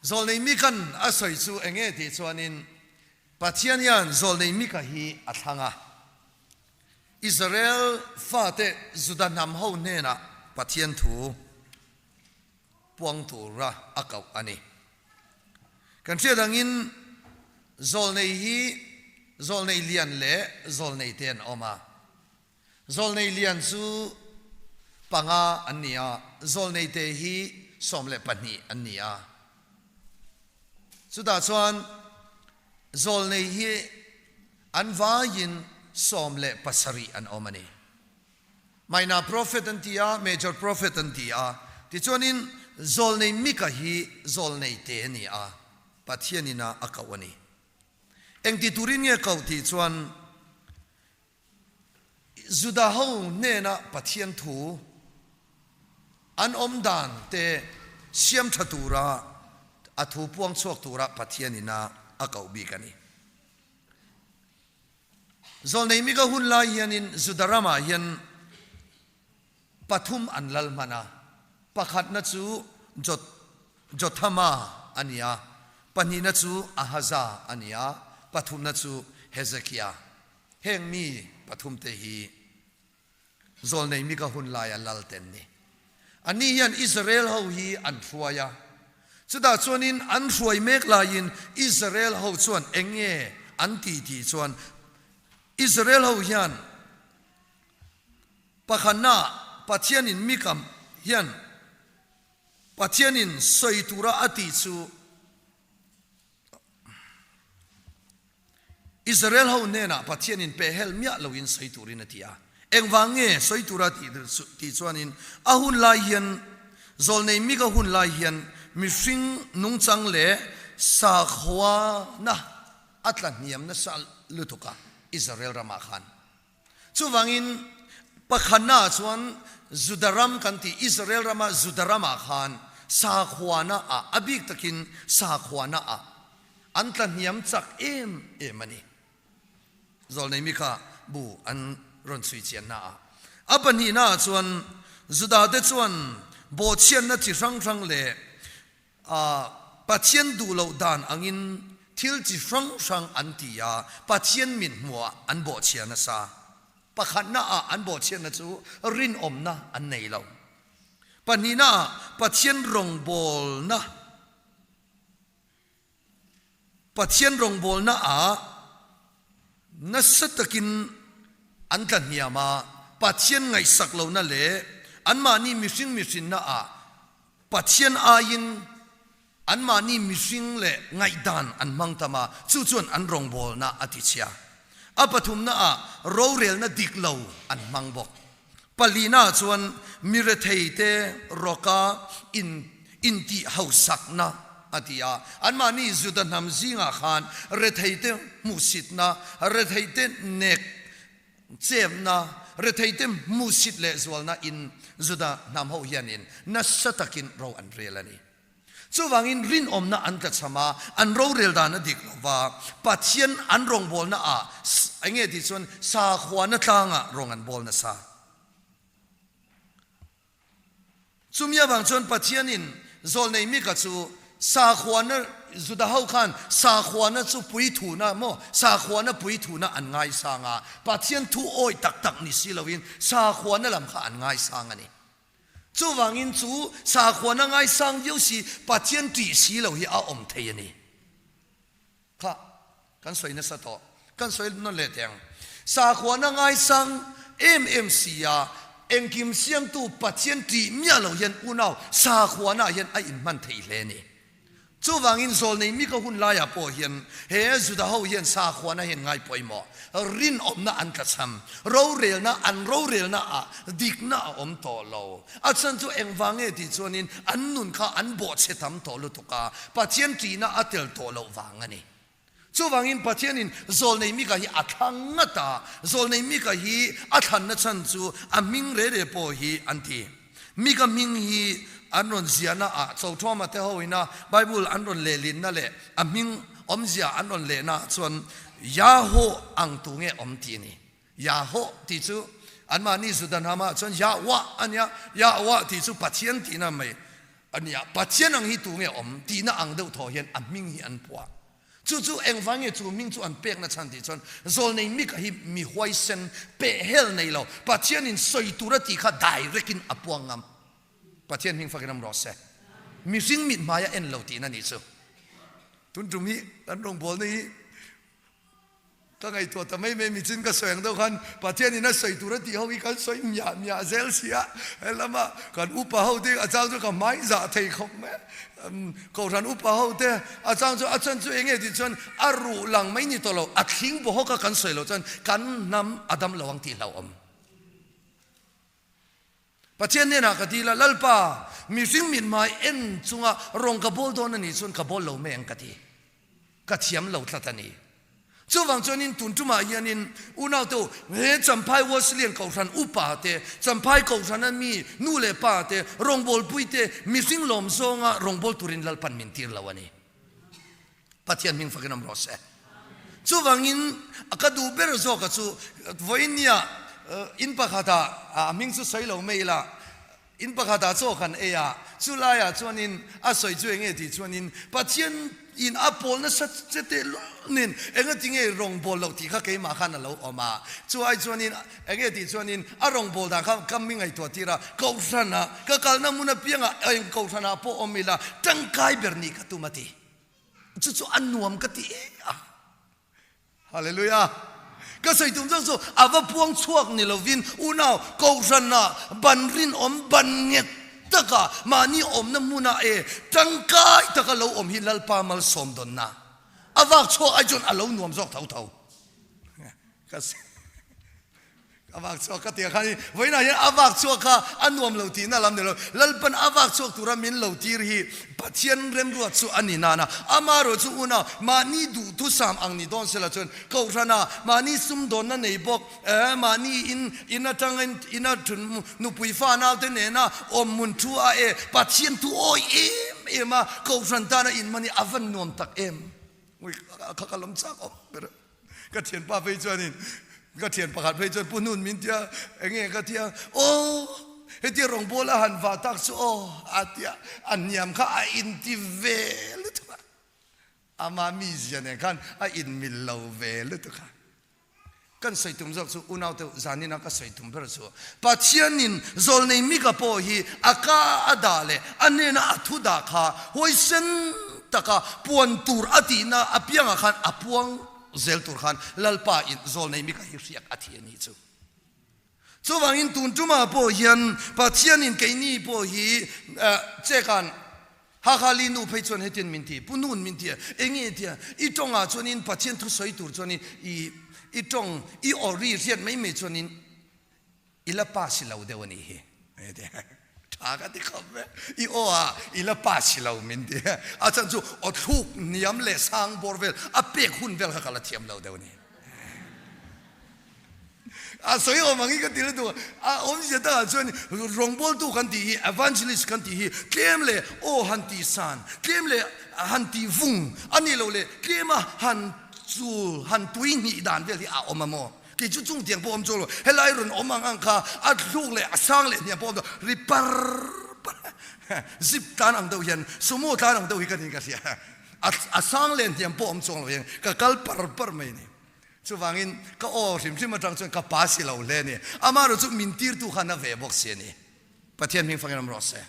Zawlnei Mika'n a sawi chu eng nge tih chuanin Pathian hian zawlnei Mika hi a thlang a. Israel fate Juda hnam ho hnenah Pathian thu puang tura a koh a ni. Kan hriat angin zawlnei hi zawlnei lian leh zawlnei te an awm a. Zawlnei lian chu panga an ni a, zawlnei te hi 12 an ni a. Chutah chuan zawlnei hi an vaiin 17 an awm a ni. Minor prophet an ti a, major prophet an ti a. Tichuanin zawlnei Mika hi zawlnei te a ni a, Pathianin a a koh a ni. Engti turin nge koh tih chuan Juda ho hnena Pathian thu an awm dan te siam tha tura a thu puang chhuak tura Pathianin a a koh bik a ni. Zawlnei Mika hun lai hianin Juda ramah hian pathum an lal hman a, pakhatna chu Jothama a ni a, pahnihna chu Ahaza a ni a, pathumna chu Hezekia. Heng mi pathumte hi Zawlnei Mika hun laia lal te an ni. Anni hian Israel ho hi an hruai a, chutah chuanin an hruai mek laiin Israel ho chuan eng nge an ti tih chuan Israel ho hian pakhatna Pathianin Mika hian Pathianin sawi tura a tih chu Israel ho hnenah Pathianin pehhel miah loin sawi turin a ti a. Engvang nge sawi tura tih chuanin a hun lai hian zawlnei Mika hun lai hian mihring nungchang leh sakhuana a tla hniam nasa lutuk a Israel ramah khan. Chuvangin pakhatnaah chuan Juda ram kan tih Israel rama Juda ramah khan sakhuana ah a bik takin sakhuana ah an tla hniam chak em em a ni. Zawlnei mi kha bu an rawn chhui chianna ah. A pahnihnaah chuan Juda te chuan bawhchhiatna chi hrang hrang leh A Pathian duh loh dan angin thil chi hrang hrang an ti a, Pathian mit hmuhah an bawhchhia nasa. Pakhatna ah an bawhchhiatna chu rinawmna an nei lo. Pahnihna ah Pathian rawngbawlna Pathian rawngbawlna ah nasa takin an tla hniam a, Pathian ngaihsak lohna leh anmahni mihring mihrinna ah Pathian aiin anmahni mihring leh ngaihdan an hmang tam a, chu chuan an rawngbawlna a tichhia. A pathumna ah rorelna dik lo an hmang bawk. Palina ah chuan mi retheite rawka in intih hausakna a ti a, anmahni Juda hnam zingah khan retheite hmuhsitna, retheite nek Chemna, retheite hmuhsit leh zualna in Juda hnam ho hianin nasa takin ro an rel a ni. Chuvangin rinawmna an tlachham a, an rorel dan a dik lo va, Pathian an rawngbawlna ah enge tih chuan sakhuana tlangah rawng an bawl nasa. Chumi avang chuan Pathianin zawlnei Mika chu sakhuana, Juda ho khan sakhuana chu puithuna maw, sakhuana puithuna an ngaisang a, Pathian thu awih tak tak ni si loin sakhuana lam kha an ngaisang a ni. Chuvangin chu sakhuana ngaisang viau si Pathian ṭih si lo hi a awm thei a ni. Kha kan sawi nasa tawh, kan sawi nawn leh teh ang. Sakhuana ngaisang em em si a, engkim siamtu Pathian ṭih miah lo hian unau sakhuana ah hian a inhman thei hle a ni. Chuvangin zawlnei Mika hun laiah pawh hian he Juda ho hian sakhuana hian ngai pawimawh, rinawmna an tlachham, rorelna an rorelna ah dikna a awm tawh lo. A chhan chu engvang nge tih chuanin an nun kha an bawhchhe tam tawh lutuk a, Pathian ṭihna a tel tawh loh vang a ni. Chuvangin Pathianin zawlnei Mika hi a thlang ngat a, zawlnei Mika hi a thlanna chhan chu a hming re re pawh hi an ti. Mika hming hi an rawn ziahna ah Chothuama te ho ina Bible an rawn lehlinna leh a hming awmzia an rawn lehna ah chuan Yahweh ang tu nge awm tih a ni. Yahweh tih chu anmahni Juda hnamah chuan Yahwah a nia, Yahwah tih chu Pathian tihna mai. A nia, Pathian ang hi tu nge awm tihna ang deuh thaw hian a hming hi an phuah. Chu chu engvang nge chu hming chu an pekna chhan tih chuan Zawlnei Mika hi mi huaisen pehhel nei lo, Pathianin sawi tur a tih kha direct in a puang ngam. Pathian hming fakin awm rawh se. Mihring mit hmai a en lo tihna nih chu. Tun tum hi kan rawngbawlna hi Ka ngaihtuah ta mai mai michin ka sawi ang deuh khan Pathianin a sawi tur a tih ho hi kan sawi miah miah zel si a, helama kan upa ho te a chang chu ka hmai zah thei khawp mai a, Kohhran upa ho te a chang chu a chhan chu eng nge tih chuan a ruh lang mai ni tawh lo, a thling bawhawk a kan sawi loh chuan kan hnam a dam lo ang tih hlauhawm. Pathian hnenah ka dil a, Lalpa, mihring mithmai en chunga rawng ka bawl dawn a nih chuan ka bawl lo mai ang ka ti. Ka thiam lo tlat a ni. Chuvang chuanin tun tumah hianin unaute u, he Champhai Wesleyan Kohhran upa te, Champhai Kohhrana mi nu leh pa te, rawngbawlpui te, mihring lawm zawnga rawngbâwl turin Lalpan min tir lo a ni. Pathian hming fakin awm rawh se. Chuvangin ka duh ber zawka chu vawinia in pakhatah a hming chu sawi lo mai ila, in pakhatah chaw kan ei a, chu laiah chuanin a sawi chu enge tih chuanin Pathian in a pawl nasa che teh lunin enga tinge rawngbâwl loh tih kha keimah khan a lo awm a, chu ai chuanin enge tih chuanin a rawngbâwl dan kha ka mi ngaihtuah tir a, Kohhranah ka kalna hmun apiangah eng Kohhranah pawh awm ila tangkai ber nih ka tum a ti. Chu chu a nuam ka ti a. Hallelujah. Ka sawi tum zawk chu a va puang chhuak ni lovin unau Kohhrana ban rinawm ban nghet taka mahni awmna hmuna e tangkai taka lo awm hi Lalpa malsawm dawnna a vak chhuak ai chuan a lo nuam zawk tho tho. Ka A vak chhuak ka tih khan vawiinah hian a vak chhuak kha a nuam lo tihna lam ni lo. Lalpan a vak chhuak tura min lo tir hi Pathian remruat chu a ni nana. Amaherawh chu unau mahni duhthusam ang ni dawn sela chuan Kohhrana mahni sumdawnna nei bawk eh mahni in in atangin ina thun nupui fa naute nena awmhmun thu a e Pathian thu awi em em a Kohhran tana inhman hi a van nuam tak em. Kha ka lawm chak awm ber a. Ka thianpa phei chuanin, ka thian pakhat phei chuan Pu Hnun min tia, enge ka tia, aw hetia rawngbâwl a han vah tak chu aw a tia, a hniam kha a inti ve lutuk a, ama mizia nen khan a inmil lo ve lutuk a. Kan sawi tum zawk chu unaute zanina ka sawi tum ber chu Pathianin zawlnei Mika pawh hi a ka a dah leh a hnena a thu dah kha huaisen taka puan tur a tihna apiangah khan a puang zel tur khan Lalpa in zawlnei Mika hi hriak a thi a nih chu. Chuvangin tun tumah pawh hian Pathianin keini pawh hi chekan Hakhali nu phei chuan hetian min ti, Pu Nun min ti a, enge tia i tawngah chuanin Pathian thu sawi tur chuanin i i tawng i aw ri hriat mai mai chuanin I la pa si lo deuh a nih hi. Tha ka ti khawp e. I aw ah i la pa si lo min ti. A chhan chu aw thluk hniam leh sang bawr vel a pek hun vel kha ka la thiam lo deuh a ni. A sawi awm ang hi ka ti lutuk a. A awmzia takah chuan rawngbawltu kan tih hi, evangelist kan tih hi tlem leh aw han tih san, tlem leh han tih vung a nih loh leh tlema han chul, han tui hnih dan vel hi a awm a maw? Kei chu chung tiang pawh awm chuang lo, helai rawn awm ang ang kha a thluk leh a sang leh hniam pawh awm lo, ri par par zip tlan ang deuh hian sumo tlan ang deuh hi ka niin ka hria, a sang leh hniam pawh awm chuang lo hian ka kal par par mai a ni. Chuvangin ka aw hrim hrim atang chuan ka pa si lo hle a ni. Amaherawh chu min tirtu khan a ve bawk si a ni. Pathian hming fangin awm rawh se.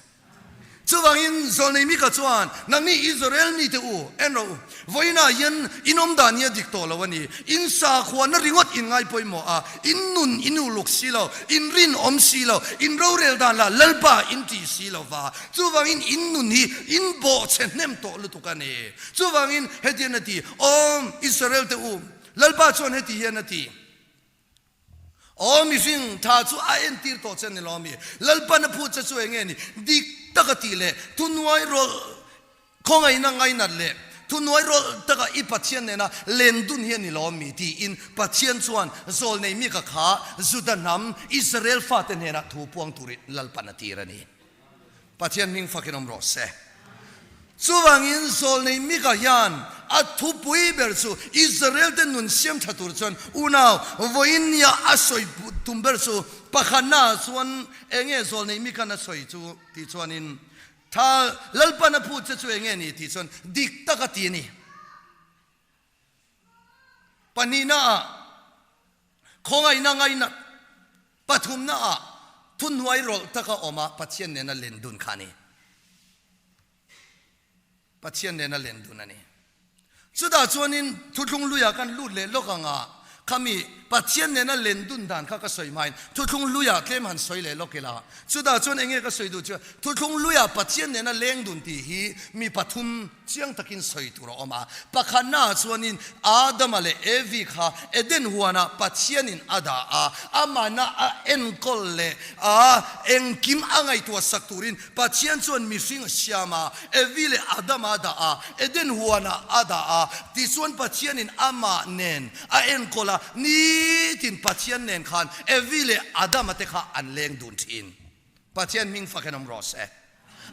Chuvangin Zawlnei Mika chuan, Nangni Israel mite u, en rawh u, vawiinah hian in awm dan hi a dik tawh lo a ni. In sakhuana ringawt in ngai pawimawh a, in nun in uluk si lo, in rinawm si lo, in rorel dan lah Lalpa in tih si lo va. Chuvangin in nun hi in bawhchhe hnem tawh lutuk a ni. Chuvangin hetian a ti, Awm, Israel te u, Lalpa chuan heti hian a ti. Aw mihring, tha chu a entir tawh che ni lo ami? Lalpan a phut che chu enge ni? Dik taka tih leh thunuai rawlh khawngaihna ngainat leh thunuai rawlh taka i Pathian nena len dun hi a ni lo ami? tiin Pathian chuan zawlnei mika kha Juda hnam Israel fate hnenah thu puang turin Lalpan a tir a ni. Pathian hming fakin awm rawh se. Chuvangin zawlnei Mika hian a thupui ber chu Israel-te nun siam tha tur chuan unau vawiin nia a sawi tum ber chu pakhatnaah chuan enge zawlnei Mika'n a sawi chu tih chuanin. Tha Lalpan a phut che chu enge ni tih chuan dik tak a ti a ni. Pahnihna ah khawngaihna ngainat, pathumna ah thuhnuai rawlh taka awm a Pathian nena len dun kha a ni. Pathian nena len dun a ni. Chutah chuanin thuthlung luiah kan lut leh lawk ang a, khami Pathian nena len dun dan kha ka sawi hmain thuthlung luiah tlem han sawi leh lawk ila. Chutah chuan enge ka sawi duh chu thuthlung luiah Pathian nena leng dun tih hi mi pathum chiang takin sawi tur a awm a. Pakhatnaah chuanin Adama leh Evi kha Eden huanah Pathianin a dah a, amahna a enkawl leh a engkim a ngaihtuah sak turin Pathian chuan mihring a siam a, Evi leh Adama a dah a, Eden huanah a dah a, tichuan Pathianin amah nen a enkawl a, nitin Pathian nen khan Evi leh Adama te kha an leng dun thin. Pathian hming fak en awm rawh se.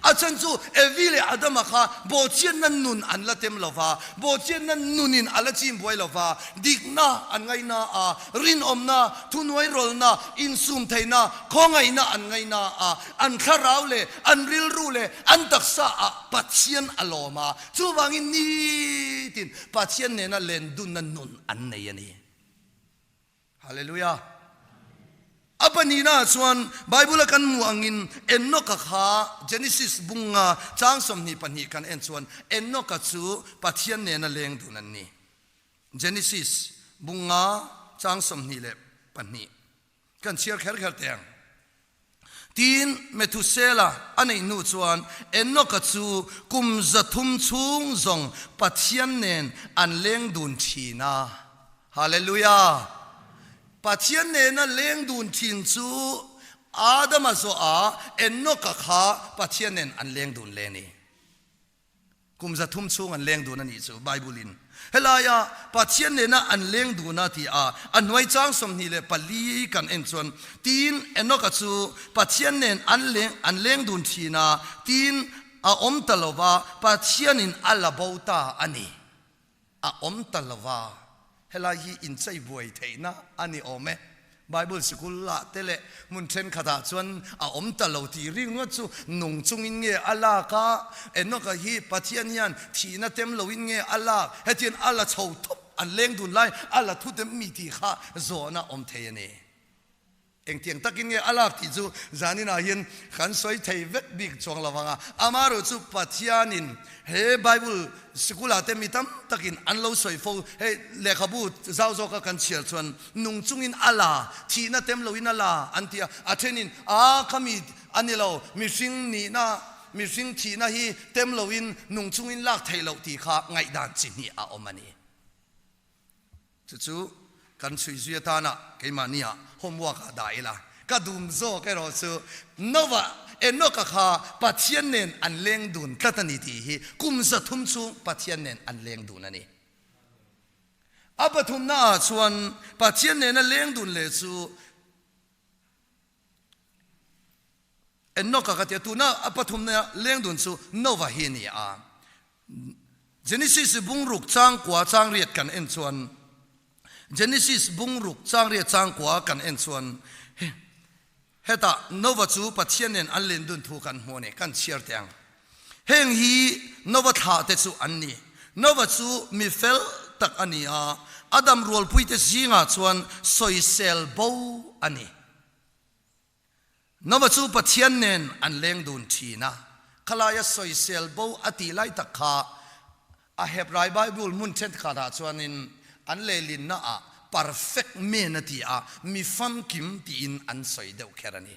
A chhan chu Evi leh Adama kha bawhchhiatna nun an la tem lo va, bawhchhiatna nunin a la chim buai lo va, dikna an ngaihna a, rinawmna, thuhnuai rawlna, insum theihna, khawngaihna an ngaihna a, An thlarau leh an rilru leh an taksa ah Pathian a lawm a, chuvangin nitin Pathian nena len dunna nun an nei a ni. Hallelujah! A pahnihna ah chuan Bible a kan hmuh angin Enoch-a kha Genesis bunga chang 22 kan en chuan Enoch-a chu Pathian nena leng dun an ni. Genesis bunga chang 22 kan chhiar kher kher teh ang. Tin, Methusela a neih hnu chuan Enoka chu kum 300 chhung zawng Pathian nen an leng dun thin a. Hallelujah! Pathian nena leng dun thin chu Adama zawhah Enoka kha Pathian nen an leng dun le ni. Kum 300 chhung an leng dun a nih chu Bible in helaia Pathian nena an leng dun a ti a, a hnuai chang 24 kan en chuan tin Enoch-a chu Pathian nen an leng an leng dun thin a, tin a awm ta lova Pathianin a la bo ta a ni. A awm ta lo va, helai hi inchei buai theihna a ni awm e. Bible sikul ah te leh hmun thenkhat ah chuan a awm ta lo tih ringawt chu nung chungin nge a lak a, Enoch-a hi Pathian hian thihna tem loin nge a lak, hetiang a la chho thup an leng dun lai a la thu tem mi tih kha zawhna awm thei a ni. Engtiang takin nge a lak tih chu zaninah hian kan sawi thei vek bik chuang lo vang a. Amaherawh chu Pathianin he Bible sikulah te mi tam takin an lo sawi fo. Hei lehkhabu zau zawka kan chhiar chuan nung chungin a la, thihna tem loin a la an ti a. A thenin a khami a ni lo, mihring nihna, mihring thihna hi tem loin nung chungin lak theih loh tih kha ngaihdan chi hnih a awm a ni. Chu chu kan chhui zui atana keimahni ah homework ah dah ila, ka dum zawk erawh chu Noah, Enoch-a kha Pathian nen an leng dun tlat a ni tih hi kum 300 chhung Pathian nen an leng dun a ni. A pathumna ah chuan Pathian nena leng dun leh chu Enoch-a ka tia, tuna a pathumna leng dun chu Noah hi a ni a. Genesis bungruk changkua changriat kan en chuan Genesis bungruk changriat changkua kan en chuan hetah Nova chu Pathian nen an len dun thu kan hmu a ni, kan chhiar teh ang. Heng hi Nova thlah te chu an ni. Nova chu mi fel tak a ni a, Adam rualpuite zingah chuan sawisel bo a ni. Nova chu Pathian nen an leng dun thin a, khalaia sawisel bo a tih lai tak kha a Hebrai Bible hmun thenkhatah chuanin an lehlinna ah perfect man a ti a, mi famkim tiin an sawi deuh kher a ni.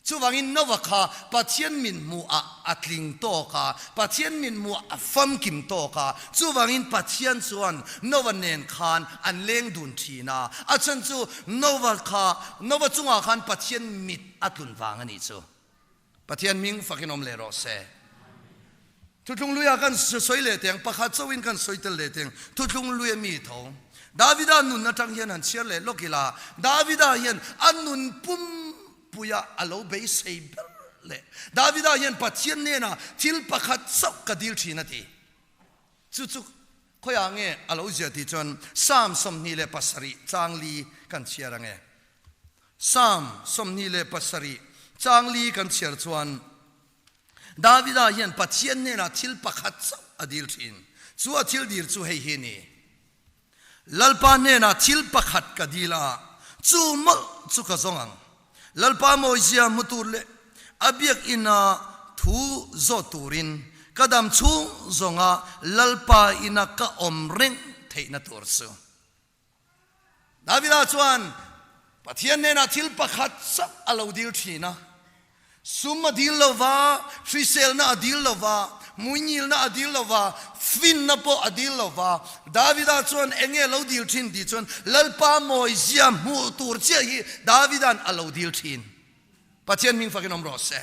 Chuvangin Nova kha Pathian min hmuh ah a tling tawk a, Pathian min hmuh ah a famkim tawk a, chuvangin Pathian chuan Nova nen khan an leng dun thin a, a chhan chu Nova kha Nova chungah khan Pathian mit a tlun vang a nih chu. Pathian hming fakin awm leh rawh se. Thuthlung luiah kan sawi leh teng, pakhat chauhin kan sawi tel leh teng, thuthlung lui a mi tho. Davida nun atang hian han chhiar leh lawk ila, Davida hian a nun pumpuia a lo beisei ber leh. Davida hian Pathian hnenah thil pakhat chauh ka dil thin a ti. Chu chu khawiah nge a lo ziah tih chuan Psalm 27 chang li kan chhiar ange. Psalm 27 chang li kan chhiar chuan. Davida hian Pathian hnenah thil pakhat chauh a dil thin. Chu a thil dil chu hei hi a ni, Lalpa hnenah thil pakhat ka dil a, chu mawlh chu ka zawng ang. Lalpa mawizia hmu tur leh a biakina thu zawt turin ka dam chhung zawnga Lalpa ina ka awm reng theihna tur chu. Davida chuan Pathian hnenah thil pakhat chauh a lo dil thin a. Sum a dil lo va, hriselna a dil lo va, muinyilna a dil lo va, finna pawh a dil lo va. Davida chuan eng nge a lo dil thin tih chuan Lalpa mawizia hmuh tur chiah hi Davida'n a lo dil thin. Pathian hming fakin awm rawh se.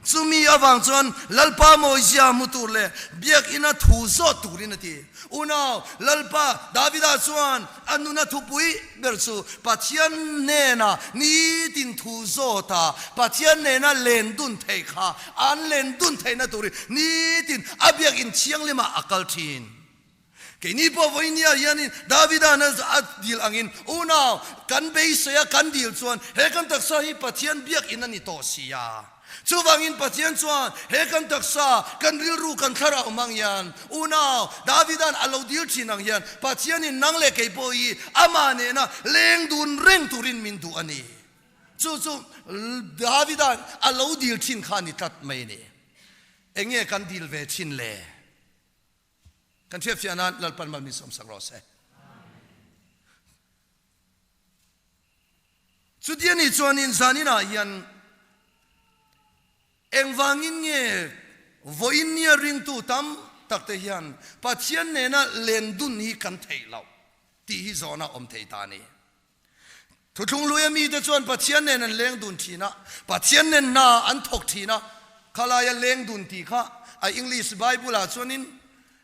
Chumi avang chuan Lalpa mawizia hmu tur leh biakina thu zawt turin a ti. Unau, Lalpa Davida chuan a nuna thupui ber chu Pathian hnena nitin thu zawta Pathian nena len dun thei kha an len dun theihna turin nitin a biakinn thianghlimah a kal thin. Keini pawh vawinia hianin Davida'n a dil angin, Unau, kan beiseia kan dil chuan he kan taksa hi Pathian biakinn a ni tawh si a. Chuvangin Pathian chuan he kan taksa, kan rilru, kan thlarau hmang hian, Unau, Davida'n a lo dil thin ang hian Pathianin nang leh kei pawh hi amah nena leng dun reng turin min duh a ni. Chu chu Davida'n a lo dil thin kha a ni tlat mai a ni. Enge kan dil ve thin le? Kan hriatfiah nan Lalpan mal min sawmsak rawh se. Chuti a nih chuanin zaninah hian engvangin nge vawiin nia ringtu tam takte hian Pathian nena len dun hi kan theih loh tih hi zawhna awm thei ta a ni. Thuthlung luia mite chuan Pathian nen an leng dun thin a, Pathian nen hna an thawk thin a, khalaia leng dun tih kha a English Bible ah chuanin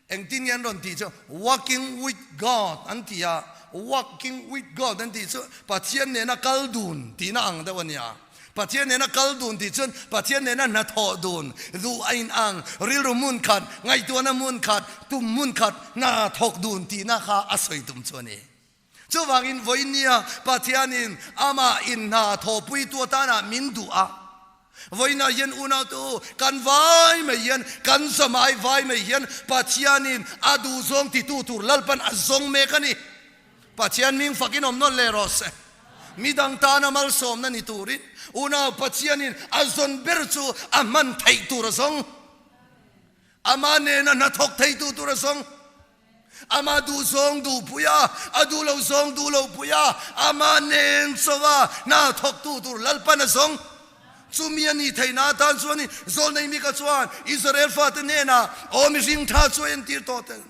engtin nge an rawn tih chu walking with God an ti a, walking with God an tih chu Pathian nena kal dun tihna ang deuh a nia. Pathian nena kal dun tih chuan Pathian nena hnathawh dun, duh a inang, rilru hmun khat, ngaihtuahna hmun khat, tum hmun khat, hna thawk dun tihna kha a sawi tum chu a ni. Chuvangin vawinia Pathianin amah in hna thawhpuitu atana min duh a, vawiinah hian unautu kan vai mai hian, kan zamai vai mai hian Pathianin a duhzawng titu tur Lalpan a zawng mek a ni. Pathian hming fakin awm nawn leh rawh se. Midang tana malsawmna ni turin unau Pathianin a zawn ber chu a hman theih tur a zawng. Amah nena hnathawk theitu tur a zawng. Amah duh zawng duh pui a, a duh lo zawng duh lo pui a, amah nen chauha hna thawktu tur Lalpan a zawng. Chumi a nih theihna atan chuan Zawlnei Mika chuan Israel fate hnenah, Aw mihring tha chu a entir tawh tel.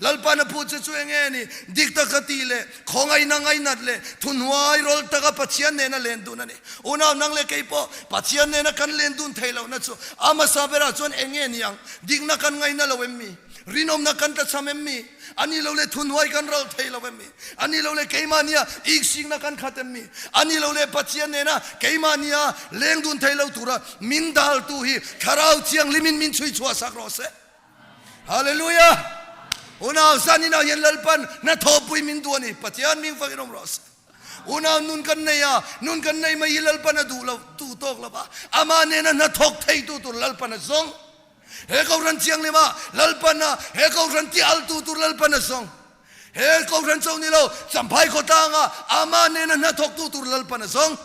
Lalpan a phut che chu eng nge ni? Dik taka tih leh khawngaihna ngainat leh thuhnuai rawl taka Pathian nena len dun a ni. Unau nang leh kei pawh Pathian nena kan len dun theih lohna chu a hmasa berah chuan eng nge ni ang? Dikna kan ngaihna lo em mi? Rinawmna kan tlachham em mi? A ni lo le thuhnuai kan ral thei lo em mi? A ni lo le keimahnia iksikna kan khat em mi? A ni lo le Pathian nena keimahnia leng dun thei lo tura min daltu hi Thlarau Thianghlimin min chhui chhuah sak rawh se. Hallelujah! Unau zaninah hian Lalpan hnathawhpui min duh a ni. Pathian ming fakin awm rawh se. Unau nun kan nei a, nun kan nei mai hi Lalpan a duh lo, duh tawk lo va, amah nena hnathawk theitu tur Lalpan a zawng. He Kohhran Thianghlim ah Lalpan a, he Kohhran ti altu tur Lalpan a zawng. He Kohhran chauh ni lo, Champhai khawtlang ah amah nena hnathawktu tur Lalpan a zawng.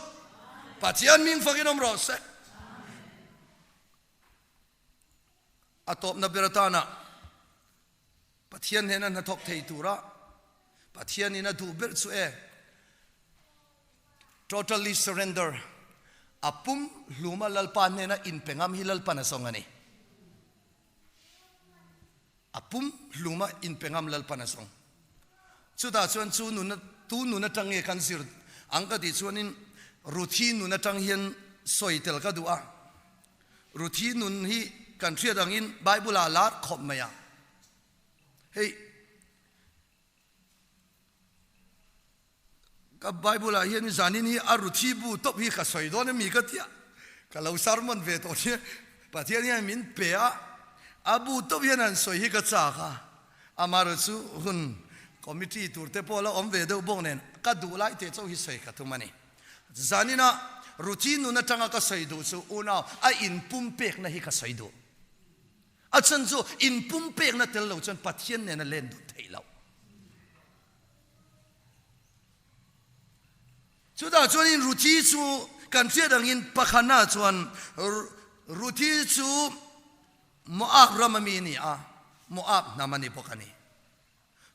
Pathian ming fakin awm rawh se. A tawpna ber atana Pathian hnena hnathawk thei tura Pathianin a duh ber chu e totally surrender, a pum hluma Lalpa hnena inpe ngam hi Lalpan a zawng a ni. A pum hluma inpe ngam Lalpan a zawng. Chutah chuan chu nun tu nun atang nge kan zir ang ka tih chuanin Ruthi nun atang hian sawi tel ka duh a. Ruthi nun hi kan hriat angin Bible ah lar khawp mai a. Hei ka Bible ah hian zanin hi a Ruthi bu tawp hi ka sawi dawn ami ka tia ka lo sermon ve tawh nia Pathian hian min pe a a bu tawp hian han sawi hi ka chak a amaherawh chu hun committee tur te pawh la awm ve deuh bawk nen ka duh lai teh chauh hi sawi ka tum a ni. Zaninah Ruthi nun atanga ka sawi duh chu unau a inpumpekna hi ka sawi duh. A chhan chu inpumpekna tel lo chuan Pathian nena len dun theih loh. Chutah chuanin Ruthi chu kan hriat angin pakhatnaah chuan Ruthi chu Moab ram ami a ni a, Moab hnam a ni bawk a ni.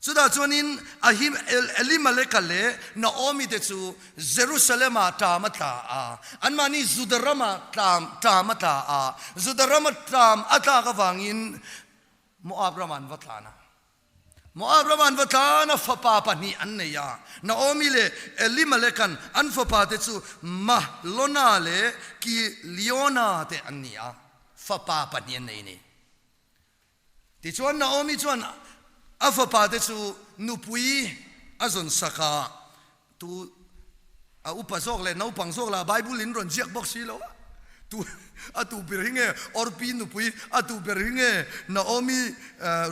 Chutah chuanin Ahim Elimeleka leh Naomi te chu Jerusalem-ah ṭam a tla a, anmahni Juda ramah tlam ṭam a tla a, Juda rama ṭam a tlak avangin Moab ramah an va tlan a. Moab ramah an va tlan a, fapa pahnih an nei a, Naomi leh Elimeleka'n an fapa te chu Mahlona leh Kiliona te an ni a, fapa pahnih an nei a ni. Tichuan Naomi chuan a fapa te chu nupui a zawn sak a, tu a upa zawk leh naupang zawk lah Bible in rawn ziak bawk si lo a, tu a tu ber hi nge Orpi nupui, a tu ber hi nge Naomi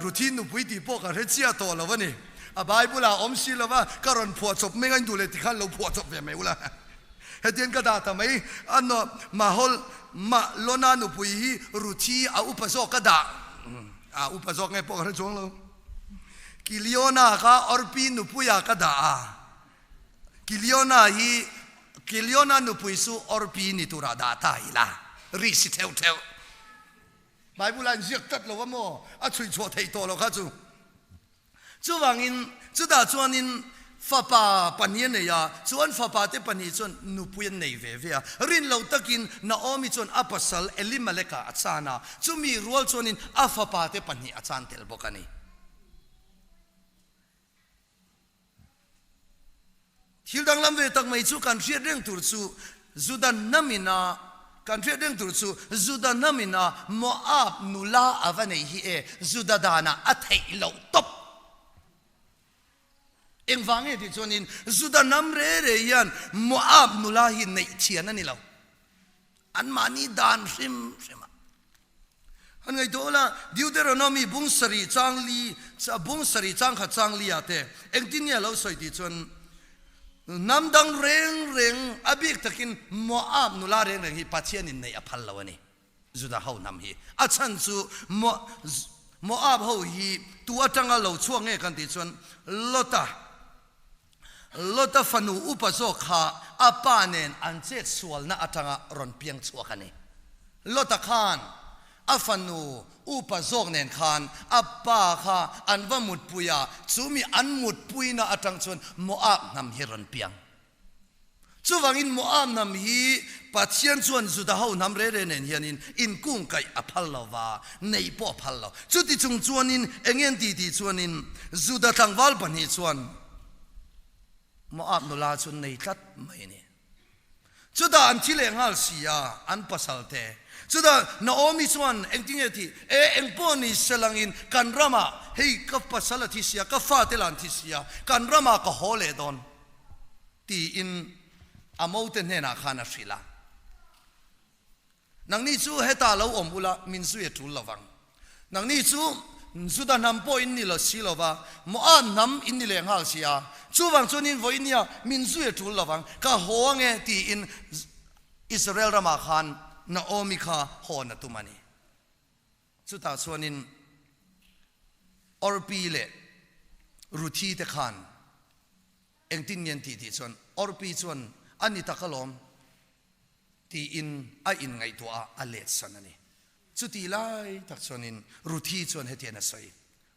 Ruthi nupui tih pawh ka hre chiah tawh lo a ni. A Bible ah a awm si lo va, ka rawn phuah chawp mai a, in duh leh tikhan lo phuah chawp ve mai ula. Hetiang ka dah ta mai, a Mahol, Mahlona nupui hi Ruthi a upa zawk ka dah, a upa zawk nge pawh ka hre chuang lo. Kiliona kha Orpi nupuia ka dah a, Kiliona hi Kiliona nupui chu Orpi ni turah dah ta ila, ri si theuh theuh. Bible ah in ziak tlat lo a maw, a chhui chhuah theih tawh lo kha chu. Chuvangin, chutah chuanin fapa pahnih a nei a, chu an fapate pahnih chuan nupui an nei ve ve a. Rin lo takin Naomi chuan a pasal Elimeleka a chan a, chumi rual chuanin a fapate pahnih a chan tel bawk a ni. Thil danglam ve tak mai chu kan hriat reng tur chu Juda hnam ina kan hriat reng tur chu Juda hnam ina Moab nula a va nei hi e Juda danah a theih loh tawp. Engvang nge tih chuanin Juda hnam re re hian Moab nula hi neih thian a ni lo. Anmahni dan hrim hrim a. Han ngaihtuah ula, Deuteronomy bung sarih chang li, bung sarih chang khat chang li ah te engtin nge a lo sawi tih chuan hnam dang reng reng a bik takin Moab nula reng reng hi Pathianin neih a phal lo a ni. Juda ho hnam hi. A chhan chu Moab ho hi tu atanga lo chhuak nge kan tih chuan Lota, Lota fanu upa zawk kha a pa nen an chet sualna atanga rawn piang chhuak a ni. Lota khan a fanu upa zawk nen khan a pa kha an va mutpui a, chumi an mutpuina atang chuan Moab hnam hi rawn piang. Chuvangin Moab hnam hi Pathian chuan Juda ho hnam re re nen hianin inkungkaih a phal lo va, neih pawh a phal lo. Chuti chung chuanin eng en ti tih chuanin Juda tlangval pahnih chuan Moab nula chu nei tlat mai a ni. Chutah an thi leh nghal si a, an pasal te. Chutah Naomi chuan engtinge tih, E, eng pawh ni se langin kan ramah hei ka pasal a thi sia, ka fate lah an thi sia, kan ramah ka haw leh dawn. Tiin a mote hnenah khan a hrilh a. Nangni chu hetah lo awm ula, min zui a tul lovang. Nangni chu Juda hnam pawh in ni lo si lova, Moab hnam in ni leh nghal si a, chuvang chuan in vawiin nia min zui a tul lovang, ka haw ange tiin Israel ramah khan Naomi kha hawn a tum a ni. Chutah chuanin Orpi leh Ruthi te khan Engtin nge an tih tih chuan Orpi chuan a ni tak alawm tiin a inngaihtuah a, a let san a ni. Chuti lai tak chuanin Ruthi chuan hetian a sawi,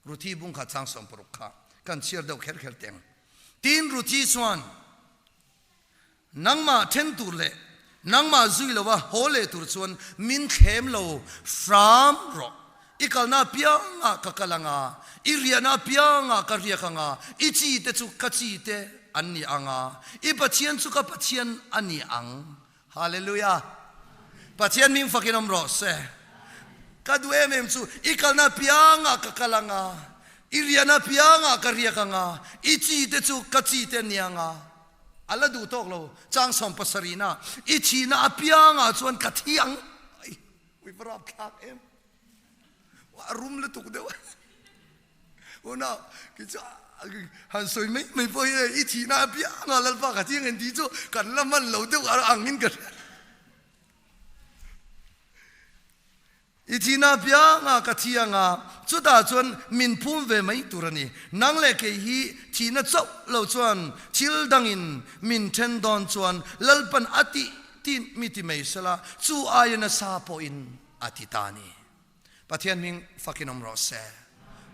Ruthi bungkhat chang 60 kha kan chhiar deuh kher kher teng. Tin, Ruthi chuan, Nangmah then tur leh nangmah zui lova haw leh tur chuan min thlem lo hram rawh. I kalna apiangah ka kal anga, i riahna apiangah ka riak anga, i chi te chu ka chi te an ni anga, i Pathian chu ka Pathian a ni ang. Hallelujah! Pathian hming fakin awm rawh se. Ka duh em em chu i kalna apiangah ka kal anga, i riahna apiangah ka riak anga, i chi te chu ka chi te an ni anga. A la duh tawk lo, chang 70 na, i thihna apiangah chuan ka thi ang. Ai, ui va rap thlak em. A rum lutuk deuh a. Una, ki chu han sawi mai mai pawh hi i thihna apiangah Lalpa ka thi ang tih chu kan la man lo deuh angin ka hria. I thihna apianga ka thi anga, chutah chuan min phum ve mai tur a ni. Nang leh kei hi thihna chauh lo chuan thil dangin min then dawn chuan Lalpan a tih tih mi ti mai sela, chu aia nasa pawhin a ti ta a ni. Pathian hming fakin awm rawh se.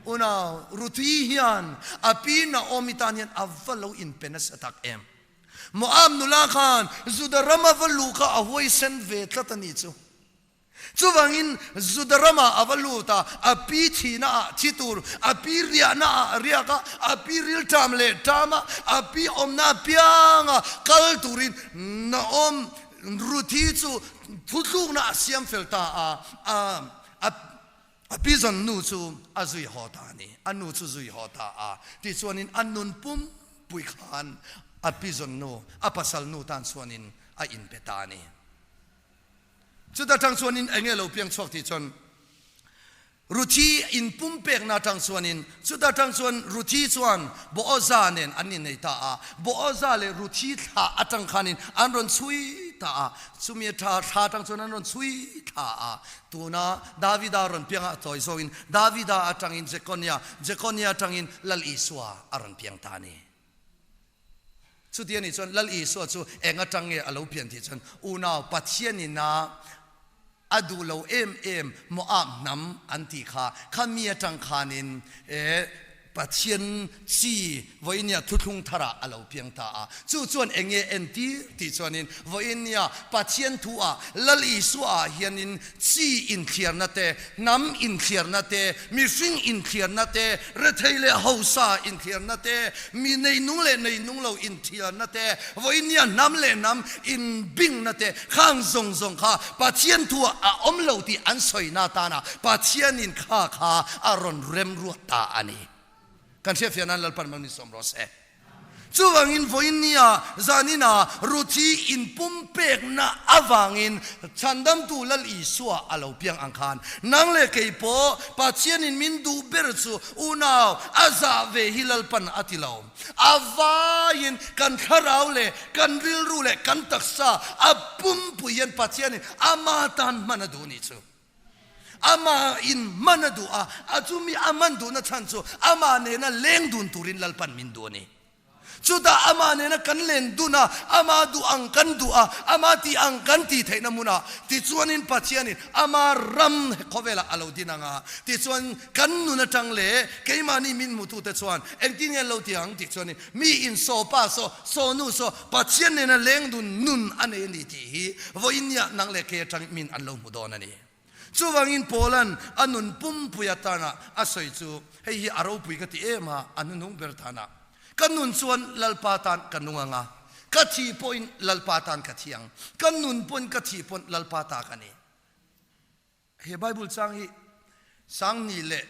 Unau, Ruthi hian a pi Naomi tan hian a va lo inpe nasa tak em. Moab nula khan Juda rama va luh kha a huaisen ve tlat a nih chu. Chuvangin Juda ramah a va lut a, a pi thihna ah thi tur, a pi riahna ah a riak a, a pi rilṭam leh ṭam a, a pi awmna apianga kal turin Naom Ruthi chu thuthlukna a siam fel ta a, a a pi zawn nu chu a zui haw ta a ni. A nu chu zui haw ta a, tichuanin a nun pumpui khan a pi zawn nu, a pasal nu tan chuanin a inpe ta a ni. Chuta tang chuanin eng nge lo piang chhuak tih chuan Ruthi inpumpekna tang chuanin chuta tang chuan Ruthi chuan Boaza nen an innei ta a, Boaza leh Ruthi thla atang khanin an rawn chhui ta a, chumi tha thla tang chuan an rawn chhui thla a, tuna Davida rawn piang a tawi zawngin Davida atangin Jekonia, Jekonia atangin Lal Isua a rawn piang ta a ni. Chuti a nih chuan Lal Isua chu eng atang nge a lo pian tih chuan unau Pathianin a a duh lo em em Moab hnam an tih kha kha mi atang khanin e Pathian chi vawiinia thuthlung tharah a lo piang ta a. Chu chuan eng nge entir tih chuanin vawiinia Pathian thu ah Lal Isua ah hianin chi inthliarna te, hnam inthliarna te, mihring inthliarna te, rethei leh hausa inthliarna te, mi neinung leh neinung lo inthiarna te, vawinia hnam leh hnam inbingna te, khang zawng zawng kha Pathian thuah a awm lo tih an sawina atana Pathianin kha kha a rawn remruat ta a ni. Kan hriatfiah nan Lalpan mal min sawm rawh se. Chuvangin vawiinnia zanina Ruthi inpumpekna avangin Chhandamtu Lal Isua a lo piang ang khan nang leh kei pawh Pathianin min duh ber chu unau a zah ve hi Lalpan a ti lo. A vaiin kan thlarau leh kan rilru leh kan taksa a pumpui hian Pathianin ama tan hman a duh nih chu. Amah in man a duh a, a chu mi a man duhna chhan chu amah nena leng dun turin Lalpan min duh a ni. Chutah amah nena kan len dun a, ama duh ang kan duh a, ama tih ang kan tih theihna hmunah tichuanin Pathianin ama ram khawvelah a lo din ang a, tichuan kan nun atang leh keimahni min hmutute chuan engtin nge an lo ti ang tih chuanin mi in saw pa saw, saw nu saw, Pathian nena leng dun nun a nei a ni tih hi vawiinniah nang leh kei atang min an lo hmu dawn a ni. Chuvangin Paula'n a nun pumpui atana a sawi chu, Hei hi a ropui ka ti em a, a hnuhnung ber tana ka nun chuan Lalpa tan ka nung ang a, ka thi pawhin Lalpa tan ka thi ang, ka nun pawn ka thi pawn Lalpa ta ka ni. He Bible chang hi Sangni leh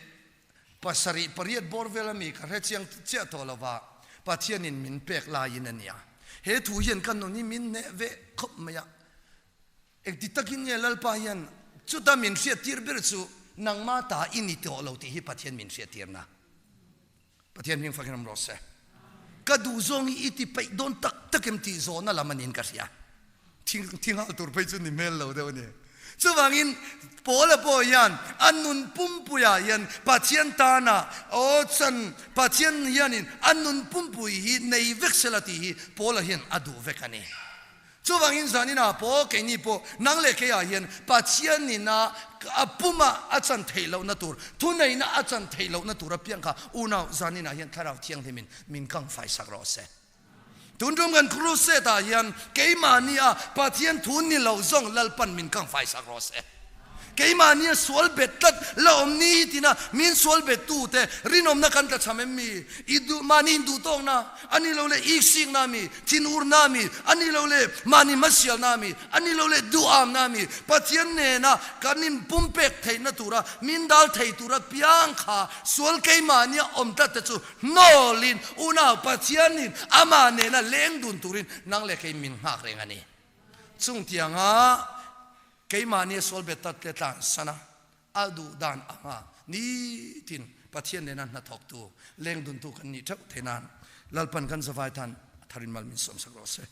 pasarih pariat bawr vel ami ka hre chiang chiah tawh lova, Pathianin min pek laiin a nia. He thu hian ka nun hi min hneh ve khawp mai a. Engti takin nge Lalpa hian chuta min hriattir ber chu nangma ta i ni tawh lo tih hi Pathian min hriattirna. Pathian hming fakin awm rawh se. Ka duh zawng hi i ti peih dawn tak tak em tih zawhna lam a niin ka hria. Thing thinghal tur phei chu ni hmel lo deuh a ni. Chuvangin Paula pawh hian a nun pumpuiah hian Pathian tana aw chan Pathian hianin a nun pumpui hi nei vek sela tih hi Paula hian a duh vek a ni. Chuvangin zaninah pawh keini pawh nang leh keiah hian Pathianina a puma a chan theih lohna tur, thuneihna a chan theih lohna tur apiang kha unau zaninah hian Thlarau Thianghlimin min kang faisak rawh se. Tun tum kan crusade ah hian keimahnia Pathian thu ni lo zawng Lalpan min kang faisak rawh se. Keimahnia sual bet tlat la awm ni tina min sual bet tute rinawmna kan tlachham em mi? I duh mahni in duh tawkna a ni lo leh iksikna mi, thinurna mi a ni lo leh mahni hmasialna mi a ni lo leh duhamna mi, Pathian nena kan in pumpek theihna tura min dal thei tura piang kha sual keimahnia awm tlat te chu hnawlin unau Pathianin amah nena leng dun turin nang leh kei min nghak reng a ni. Chungtianga Keimahni a sual bet tat le tlan san a, a duh dan anga nitin Pathian nena hnathawktu, lengduntu kan nih theuh thei nan Lalpan kan zavai tan a tharin mal min sawmsak rawh se.